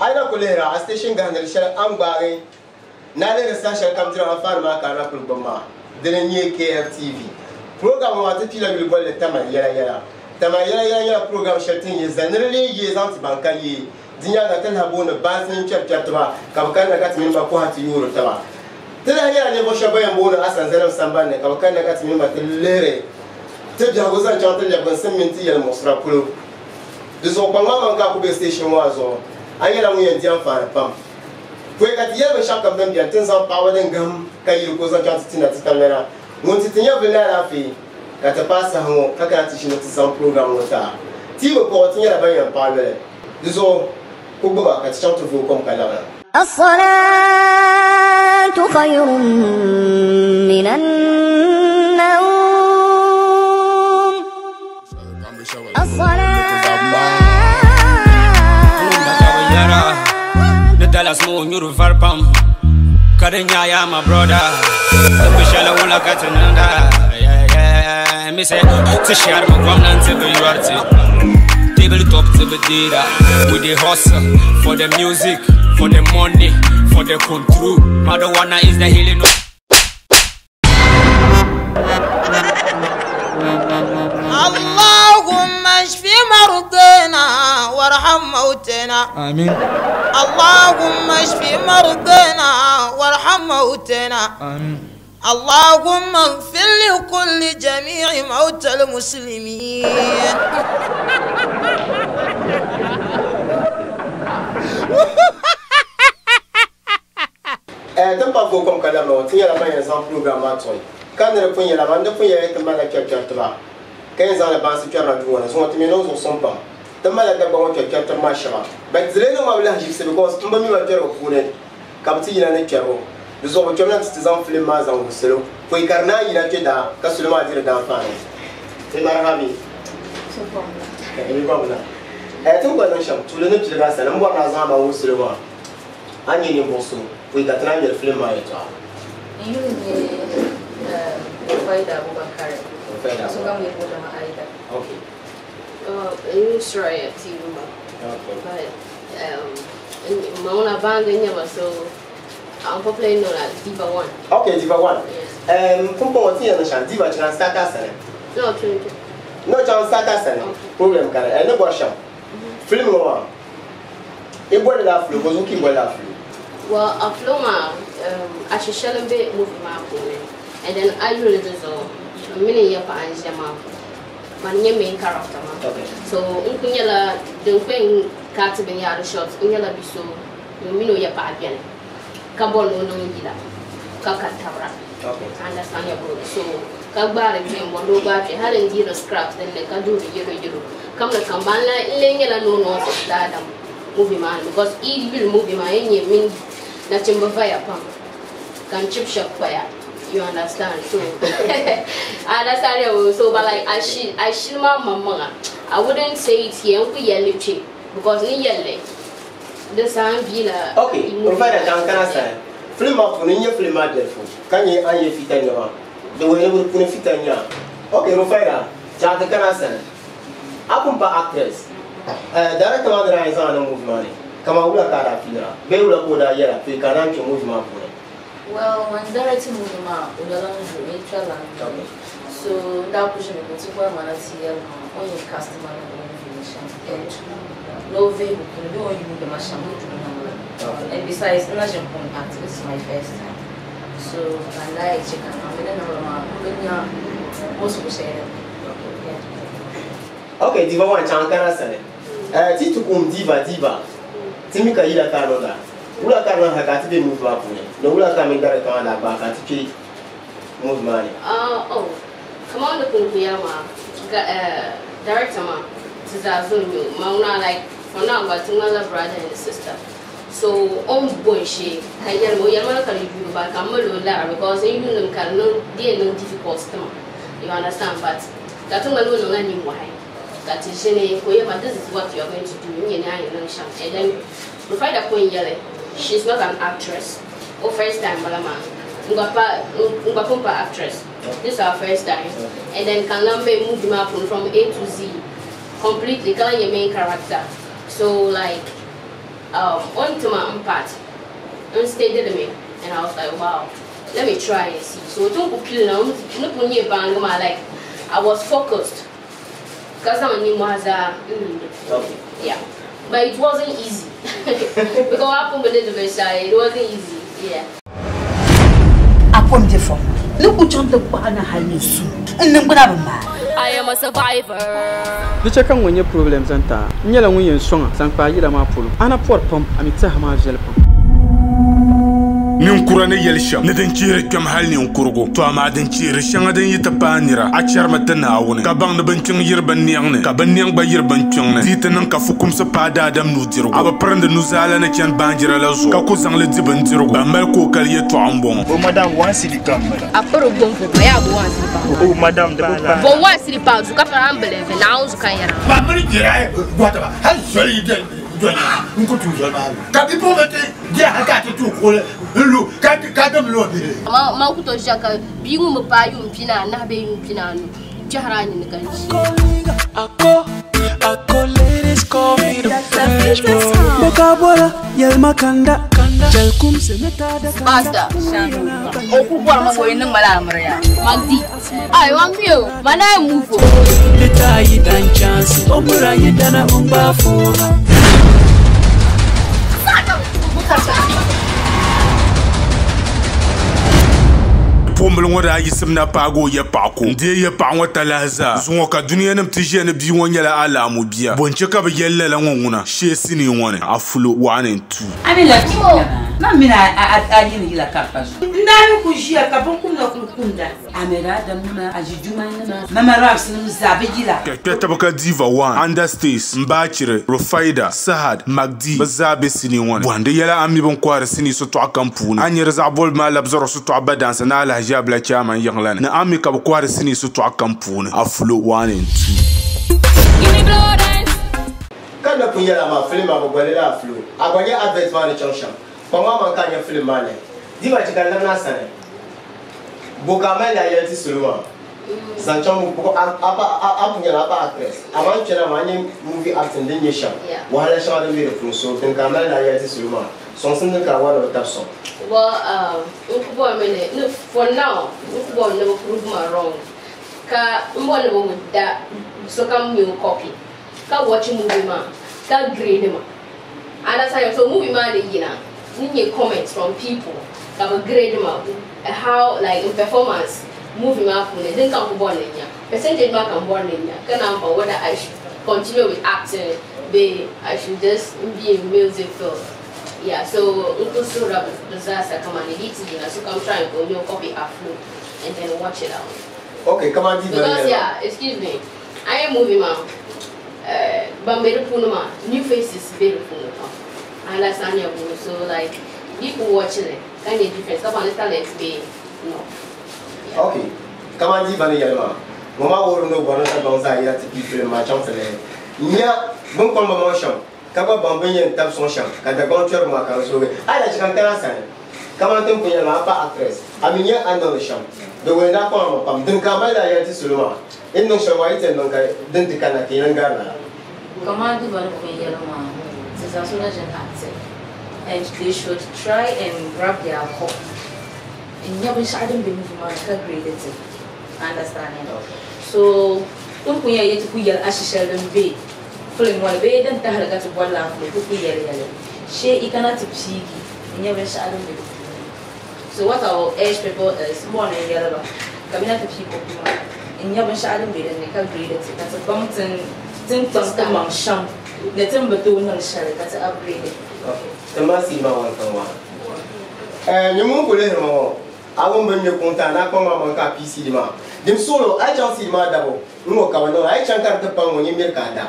A yi na kuli lihira a station gahindili shɛli a ni gbaagi ni a lihiri saha shɛli kam diri anfaani maa ka a na kuli gbubi maa, dini n-nyɛ KFTV. Program ŋɔ maa ti piila yuli bolli Tamale Yɛla Yɛla. Tamale Yɛla Yɛla nyɛla program shɛli ti ni yi zali ni di leei yee zaŋ ti ban ka yee. Di nyaaŋa ti lahi booni baansi mini kpɛrikpɛritiba ka bɛ kanna ka ti mini ba kɔha ti yoori taba. Ti lahi nyɛla ninvuɣ shɛba ban yɛn booni asanzanim sambani ni ka bɛ kanna ka ti mini ba ti lihiri ti biɛhigu zaŋ chaŋ ti lɛbiginsim mini ti yɛlimuɣisira polo. Di zuɣu kpaŋmaŋmaŋ ka a ku be station ŋɔ a zuɣu, a nyɛla ŋun yɛn di anfaani pam. Pɔi ka ti yɛli binshɛɣukam din beni, ti ni zaŋ paɣaba din gahim ka yili ko zaŋ chaŋ ti ti na ti tamlana ŋun ti ti nyɛvili ni alaafee ka ti paai saha ŋɔ ka kana ti ʒini ti zaŋ program ŋɔ ti a. Ti yi bi kpuɣi ti nyɛla ban yɛn paɣi loli. Di zuɣu ku gbuba ka ti chaŋ ti vooi kom ka labina. الصلاة خير من النوم الصلاة The dollars more you refer pam. Kadenya, my brother. The Michelle will look at another. Yeah, yeah. Me say, to share my gwamnan to be your Table top to be data. We the hustle for the music, for the money, for the control. Marijuana is the healing. اللهم اشف مرضينا وارحم موتنا. آمين. اللهم اشف مرضينا وارحم موتنا. آمين. اللهم اغفر لكل جميع موتى المسلمين. Tin pa vooi kom ka labina ŋɔ, ti nyɛla ban yɛn zaŋ program maa tuɣi ka ni di pun yɛla ban di pun yɛli ti malila kpɛrikpɛritiba ka yɛn zaŋli baansi kpɛrina duu ŋɔ ni. Zuŋɔ ti mi niŋ zuɣusuŋ pam. Ti malila Dagbaŋ ŋɔ kpɛrikpɛritiba maa shɛba but di lee niŋ ma bi lahi ʒibisi because m bi mi ba kpɛrigu puuni ka bɛ ti yina ni kpɛrigu. Di zuɣu bɛ kpɛmina nti ti zaŋ film maa zaŋ wuhi salo pɔi ka di naan yina kpe daa ka salo maa diri daanfaani. Ti marhabi. Ti ni boli niŋ shɛm tuuli ni piligi a sani m bɔri ni a zaŋ a maŋ wuhi salo maa a ni nyɛ ninvuɣ so pɔi ka ti naan yɛli film maa yɛltɔɣa. N yuli nyɛ Rufaida Abubakar. Rufaida So kam yɛ booni ma Aida. Okay. N yuli Suraya Tivuma. Okay. But ma ŋuna baanga nyɛba, so I'm popularly known as Diva One. Okay, Diva One. Yes. Pumpɔŋɔ ti yɛn niŋ shɛm, Diva chaŋ starter sani. No, true. No, chaŋ starter sani. Okay. Problem kani. Ni bɔri shɛm. Film ŋɔ maa, i boli la aflo, bɔ zuɣu ka i boli la aflo? Well, aflo maa, ashi shɛli m-be movie maa puuni. And then a yuli di zuɣu, m mini n ya paɣa n-ʒiya maa, man n-nyɛ main character maa. Okay. So, n ku nyɛla din ku yɛn kaati binyahari short, n nyɛla bi so ŋun mini o ya paɣa beni ka bɔri ni o niŋ yila ka ka tabira. Okay. Understand ya bro? So, ka gbaari kpe m-bɔri ni o gbaai kpe, hali n deeri scraps din ni ka duhiri yelo yelo. Kam ni kam ba n lee nyɛla no nonsense daadam movie maa ni because i yuli movie maa yɛn nyɛ mini nachimba vaya pam ka n chibi shɛba paya. You understand? So, I understand ya bro? So, but like, I shili maa maŋmaŋa. I wouldn't say it here, n ku yɛlli kpe because ni yɛlli di saha n biila Okay, i movie Rufaida maa. chaŋ kana sani. Film maa puuni, n nyɛ film maa biɛlifu ka nyɛ a ni yɛ fita nɛma. Di wuhi ni di puuni fita n-nyɛ a. Okay, Rufaida, chaŋ ti kana sani. A pun pa actress. Director maa ni daa yɛn zaŋ a niŋ movie maa ni, kaman wula ka a daa fiilira bee wula ka o daa yɛla pɔi ka a naan kpe movie maa puuni? Well, when directing movie maa, o dala n zuɣu, o yɛltɔɣa la n zuɣu. Okay. So, n daa ku ʒimi ka o ti bɔri ma na ti yɛli ma o ni yɛn cast ma niŋ o movie ni shɛm and ni o vihigu puuni bee o ni yuuni ma shɛm ni duri niŋ li. Okay. And besides, n na ʒini pun act, this is my first time. So, ka n daa yɛn che ka n ni niŋli maa, n bi nya most of shɛli din be. Okay. Yeah. Okay, Diva One, chaŋ kana sani. Ti ti kum Diva, Diva. Ti mi ka yila ka a niŋda. Wula ka a niŋ ha ka a ti be movie maa puuni? Ni wula ka a mini director maa daa gbaai ka a ti kpe movie maa ni? Oh, kaman ni pun kuya maa, director maa, ti zaa zo n-nyɛ o. Ma ŋuna like, for now gba ti ŋmanila brother and sister. So, o ni bo n shee ka yɛli ma, o yɛli ma la ka di yuui ba ka m mali o lara because n yuuni mi ka di niŋ, di yɛn niŋ difficult ti ma. You understand? But ka ti ŋmani o niŋla nimmohi ka ti ʒini ka o yɛli ma this is what you are going to do, n nyɛ ni a yɛn niŋ shɛm. And then Rufaida ko n yɛli, she's not an actress. O first time bala maa. N gba pa, n gba pun pa actress. This is our first time. And then ka n lan be movie maa puuni from A to Z completely ka lan nyɛ main character. So like On to my own part, and me, and I was like, wow, let me try and see. So don't go kill now. Like I was focused because I'm a new mother. Yeah, but it wasn't easy because I happened a little bit shy. It wasn't easy. Yeah. I am a survivor. Di chɛ ka ŋun nyɛ problem zaŋ ti a n nyɛla ŋun yɛn sɔŋa zaŋ kpa a yila maa polo a na pɔri pam a mi tɛha maa viɛli pam. Ninkura ni yɛli shɛm ni din chihiri kpɛm hali ninkurugu to amaa din chihiri shɛŋa din yi ti paai nira a chɛrimi ti Naawuni ka baŋ ni bin kpiŋ yiri bin niɛŋ ni ka bin niɛŋ gba yiri bin kpiŋ ni di ti niŋ ka fukumsi paai daadam nudirigu a bi pirindi nuzaala ni chɛni baanjira la zuɣu ka ku zaŋli di bindirigu ban mali kookali yɛltɔɣa n bɔŋɔ. Oh madam, one city come. A put a for my abu one city pound. Oh madam, the But one city pound, you can't believe it. Now you can't hear. Ba miri jira gwata ba hal soli de n ko tu soli maa ka bi po bɛ di a ka ti tu ko lu ka ka dum lo bi. Ma ma ku to jaka bi ngu mo pa yum pina na be yum pina no. Jahara ni kan ji. Ako ako ladies call me the fresh boy. Boka bola yel makanda jel kum se meta da Basta. Oku bora ma boy nang mala amriya. Magdi. Ai wan biyo, mana move. Leta yi dan chance omura yi dana umba fo. Pumbili ŋɔ daa yiɣisim na paagi o ya paɣa ko n deei ya paɣa ŋɔ talahi zaa zuŋɔ ka duniya nim ti ʒiya ni bia ŋɔ nyɛla alaamu bia bo n che ka bi yɛli lala ŋɔ ŋuna shee sinii ŋɔ ni afulo 1 and 2. Ami la ma mina a yini yila ka pa zuɣu. N daa mi ku ʒiya ka binkumda kuli kumda. Amira Adamnima, Ajijumanima, Mama Rabsnim zaa bi yila. Kpɛtabi ka Diva 1, Understates, Mbaachiri, Rufaida, Sahad, Magdi bi zaa be sinii ŋɔ ni. Bɔhindi yɛla a mi bin kɔhiri sinii sitɔɣu kam puuni. A nyeri zaɣ bolibu maa labisiri sitɔɣu badansi ni alahaʒi abila chairman yiŋla ni. Ni a mi ka bi kɔhiri sinii sitɔɣu kam puuni. Afulo 1 and 2. Give me blood and Ka na pun yɛla maa film maa bi gɔli la afulo. A gba nyɛ advert maa ni chaŋ shɛm. Kpaŋ maa man ka nyɛ film maa ni. Diva chi ka lamina sani. Bo ka mali la yɛli ti salo maa. Zaŋ chaŋ bo a pun yɛla a pa actress. Amaa n kpɛna maa n nyɛ movie acting din nyɛ shɛm. Wahala shɛŋa din be di puuni so din ka mali la yɛli ti salo maa. Sɔŋsim din ka a wari ni bi tabi sɔŋ. Well, no, for now, Nkubo never prove my wrong. Ka mbo never would that so come new copy. Ka watch movie ma, ka grade ma. And that's how so movie ma the you know, need comments from people. Ka grade ma how like in performance movie ma pune then come born in ya. Percentage ma can born in ya. Can I whether I should continue with acting, be I should just be in music field. Yeah, so Uncle Sura Bazaar come and edit it, so come try and go new copy Afro and then watch it out. Okay, come on, because yeah, excuse me, I am movie man. Bamberu Punuma, new faces beautiful. I understand your so like people watching it, kind of difference. Come understand it be no. Yeah. Okay, come on, Divani Yelma. Mama will know one of the bonza yet to people in my chance. Nya, Bunko motion. Kaba bambin yen tab son sham ka da gon chor ma kan so ala chikan tana san kama tin punya ma pa actress aminya andon sham do we na ko ma pam din ka mai da yan ti suluma in non sham wai ten non ka din ti kana ti yan garna Comment do you punya ma c'est ça so jeune actor and they should try and grab their hope in ya bin shadin bi movement ka grade it understand so dun punya yeti ku yel ashishel dun be film wala be dan ta halga to wala ko ku yele yele she ikana ti pigi nya be sha adun be. So what I will urge people is more than yele ba kamina ti pigi ko kuma nya be sha adun be dan ka grade it ka to bamtin tin tan ko man sham ne tin beto nan shale ka to upgrade it. Okay, the masi ma wan kan wa eh ni mun ko le mo awon ben ne konta na ko ma man ka PC di ma dim solo ai chan si ma dabo ngo ka wa no ai chan ka ta pa mo ni mir ka da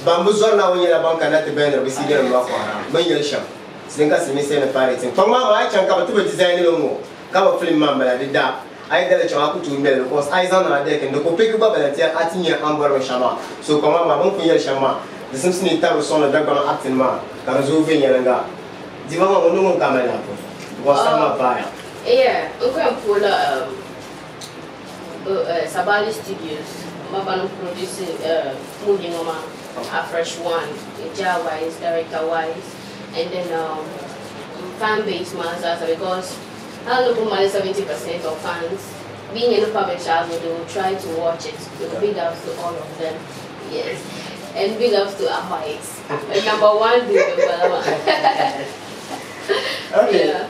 Bambu zor na wani la banka na te benro bi sidere ma ko haram ban yel sham sin ka simi sen pare tin pa ma ai chan ka ba tuba design lo mo ka ba film ma bala di da ai dala chan aku tu mbele because ai zan na de ken do ko pek ba bala ti atinya ambor ba shama so ko ma ma bon kun yel shama de sim sini tabu son la dagba acting ma ka zo ve nyanga di ma ma no ka ma la ko ko sa ma pa ya. Yeah, nko am Sabali Studios ma ba no produce movie ngoma. Afresh One, Ija wise, director wise, and then fan base man because I look at 70% of fans being in the public channel, they will try to watch it. So big ups to all of them. Yes. And big ups to Ahwais. Number one, Okay. Yeah.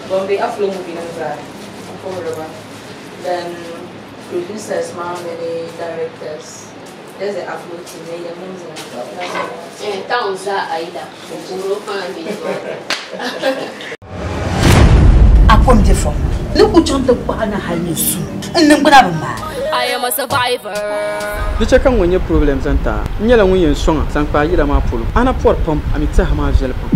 Bombay Afro movie then producers, many directors. There's the Afro team. And towns are Aida. I am a survivor. Di chɛ ka ŋun nyɛ problem zaŋ ti a n nyɛla ŋun yɛn sɔŋ a zaŋ kpa a yila maa polo a na pɔri pam a mi tɛha maa viɛli pam.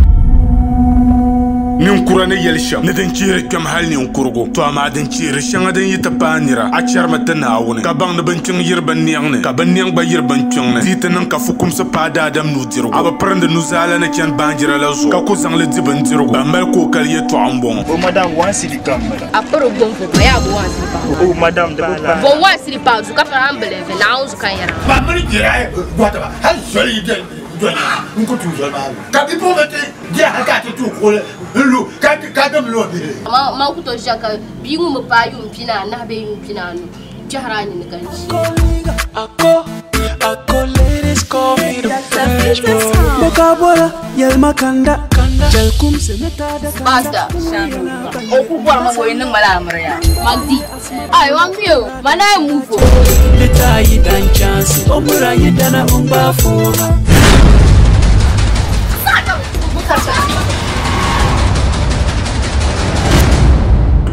Ninkura ni yɛli shɛm ni din chihiri kpɛm hali ninkurugu to amaa din chihiri shɛŋa din yi ti paai nira a chɛrimi ti Naawuni ka baŋ ni bin kpiŋ yiri bin niɛŋ ni ka bin niɛŋ gba yiri bin kpiŋ ni di ti niŋ ka fukumsi paai daadam nudirigu a bi pirindi nuzaala ni chɛni baanjira la zuɣu ka ku zaŋli di bindirigu ban mali ka o kali yɛltɔɣa n bɔŋɔ. Oh madame, one city come. Aporo gonfo ba ya bo one city pound. Oh madame, Bo one city pound ka fara ambele na unzu kan yara. Ba mani jira gwata ba hal zoli de nko tu zoli ba ka bi po mete dia ka ti tu ko lu ka ka dum lo bi ma ma ku to jaka bi ngu mo pa yum pina na be yum pina no jahara ni ni kanji Ako ako ladies call me the fresh boy. Boka bola yel makanda jel kum se meta da basta Oku bora ma boy nang mala amriya. Magdi ai wan mi o mana move o Leta yi dan chance omura yi dana umba fo.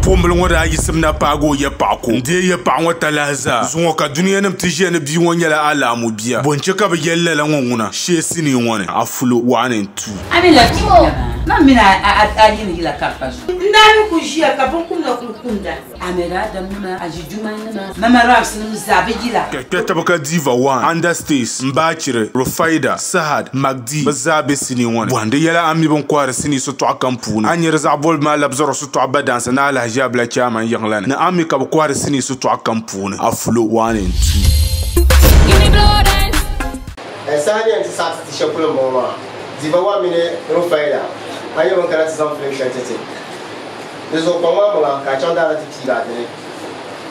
Pombili ŋɔ daa yiɣisim na paagi o ya paɣa ko n-deei ya paɣa ŋɔ talahi zaa zuŋɔ ka duniyanima ti ʒiya ni bia ŋɔ nyɛla alaamu bia bo n-che ka bɛ yɛli lala ŋɔ ŋuna shee sinii ŋɔ ni afulo 1 and 2. Ami la ma mina a yini yila ka pa zu. Ndani ku ʒiya ka binkumda kuli kumda. Amira damnima a ʒi jumanima mama raps nim zaa bi yila. Kpɛtabi ka Diva 1, Understates, Mbachiri, Rufaida, Sahad, Magdi bɛ zaa be sinii ŋɔ ni. Bɔhindi yɛla a mi bin kɔhiri sinii sotɔɣu kam puuni. A nyeri zaɣ bolibu maa labisiri sotɔɣu badansi ni alahiʒi abila chairman yiŋla ni. Ni a mi ka bɛ kɔhiri sinii sotɔɣu kam puuni. Afulo 1 and 2. Give me blood and Saha ni ti saɣati ti shɛli polo m-bɔŋɔ maa Diva 1 mini Rufaida a nyɛ bin kana ti zaŋ film shɛli ti ti di zuɣu kpaŋ maa maŋa ka a chaŋ daara ti piigi a dini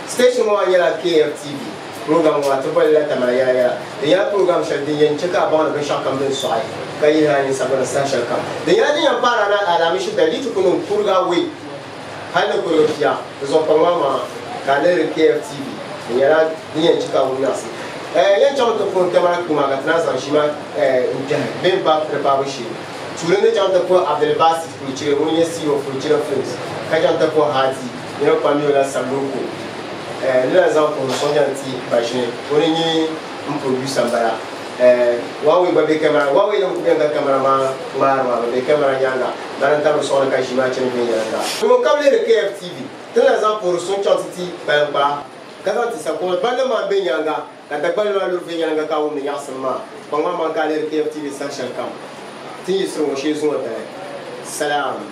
station ŋɔ maa nyɛla KFTV program ŋɔ maa ti bolila Tamale yɛla yɛla di nyɛla program shɛli din yɛn che ka a baŋ ni binshɛɣu kam din sɔɣi ka yihira a ninsabila ni saha shɛli kam di nyɛla din yɛn paara na alaamishi dali ti ku niŋ kuriga wei hali ni kuriga pia di zuɣu kpaŋ maa maŋa ka a lihiri KFTV di nyɛla din yɛn che ka a wum nyaɣisi yɛn chaŋ ti puhi kamara kuma ka ti na zaŋ ʒii maa n kpɛhi bee n pa di paabu shee tuuli ni chaŋ ti puhi Abdulbasit Fulichire ŋun nyɛ CEO Fulichire Films ka chaŋ ti puhi Hadi yino Pamiola Sabloko ni la zaŋ puhi Sonja ti Bashini ŋuni nyɛ n producer n bala Huawei gba be kamara Huawei din ku bɛni ka kamara maa ŋmaari maa bi be kamara nyaanga bari n tabiri sɔɣili ka ʒii maa chani viɛnyɛlinga ŋun ka bi lihiri KFTV ti na zaŋ puhiri sun chaŋ ti ti kpalinkpaa ka zaŋ ti sakoma balli maa be nyaanga ka dagbali maa luri viɛnyɛlinga ka wumdi nyaɣasim maa kpaŋ maa maŋ ka a lihiri KFTV saha shɛli kam ti yi siri ŋɔ shee zuŋɔ dali salam.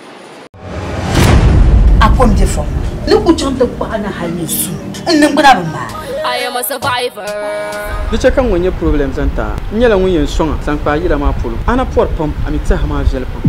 Akom de fo. Ni ku chaŋ ti gbaɣa na hali ni su. N niŋgbuna bi maai. I am a survivor. Di chɛ ka ŋun nyɛ problem zaŋ ti a n nyɛla ŋun yɛn sɔŋ a zaŋ kpa a yila maa polo a na pɔri pam a mi tɛha maa viɛli pam.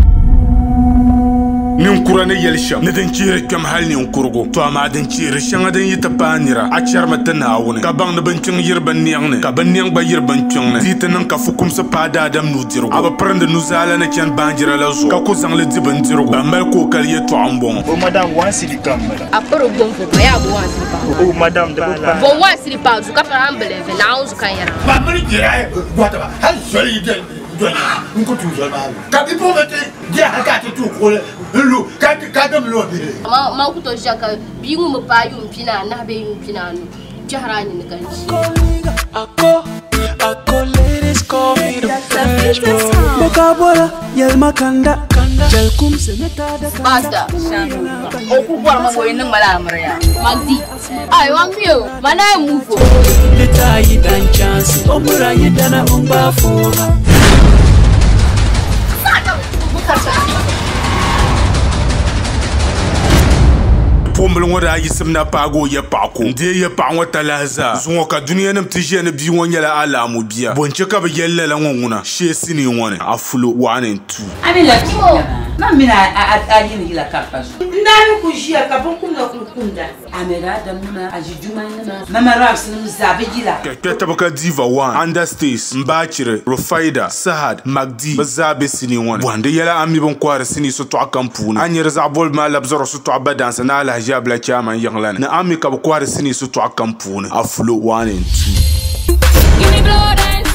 Ninkura ni yɛli shɛm ni din chihiri kpɛm hali ninkurugu to amaa din chihiri shɛŋa din yi ti paai nira a chɛrimi ti Naawuni ka baŋ ni bin kpiŋ yiri bin niɛŋ ni ka bin niɛŋ gba yiri bin kpiŋ ni di ti niŋ ka fukumsi paai daadam nudirigu a bi pirindi nuzaala ni chɛni baanjira la zuɣu ka ku zaŋli di bindirigu ban mali ka o kali yɛltɔɣa n bɔŋɔ. Oh madame, one city come. Aporo gonfo ba ya bo one city pound. Oh madame, Bo one city pound ka fara ambele na unzu kan yara. Ba mani jira gwata ba hal zoli de nko tu zoli ba ka bi po mete dia ka ti tu ko lu ka ka dum lo bi Ma ma ku to jaka bi ngu mo pa yum pina na be yum pina no jahara ni ni kanji Ako ako ladies call me the fresh boy. Boka bola yel makanda jel kum se meta da basta Oku bora ma boy nang mala amriya. Magdi ai wan mi o mana move o Leta yi dan chance omura yi dana umba fo. Bipuɣimbila ŋɔ daa yiɣisimi na paagi o ya paɣa ko n-deei ya paɣa ŋɔ talahi zaa. Zuŋɔ ka dunianima ti ʒiya ni bia ŋɔ nyɛla alaamu bia. Bɔ n-che ka bɛ yɛli lala ŋɔ ŋuna shee sinii ŋɔ ni Afulo 1 and 2. A mi la maa, ma mini a yiini yila ka di pa zuɣu. N daa mi kuli ʒiya ka binkumda kuli kumda. Amira Adamnima, Aji Jumanima, Mama Rabsnim zaa bɛ yila. Kpɛkpɛtiba Diva 1, Understays, Mbaachiri, Rufaida, Sahad, Magdi bɛ zaa be sinii ŋɔ ni. Bɔhindi yɛla a mi bɛ ni kɔhiri sinii sitɔɣu kam puuni. A nyari zaɣ bolibu maa labisiri sitɔɣu badansi ni alahiʒia bila chairman yiŋla ni, ni a mi ka bɛ kɔhiri sinii sitɔɣu kam puuni. Afulo 1 and 2. Give me blood and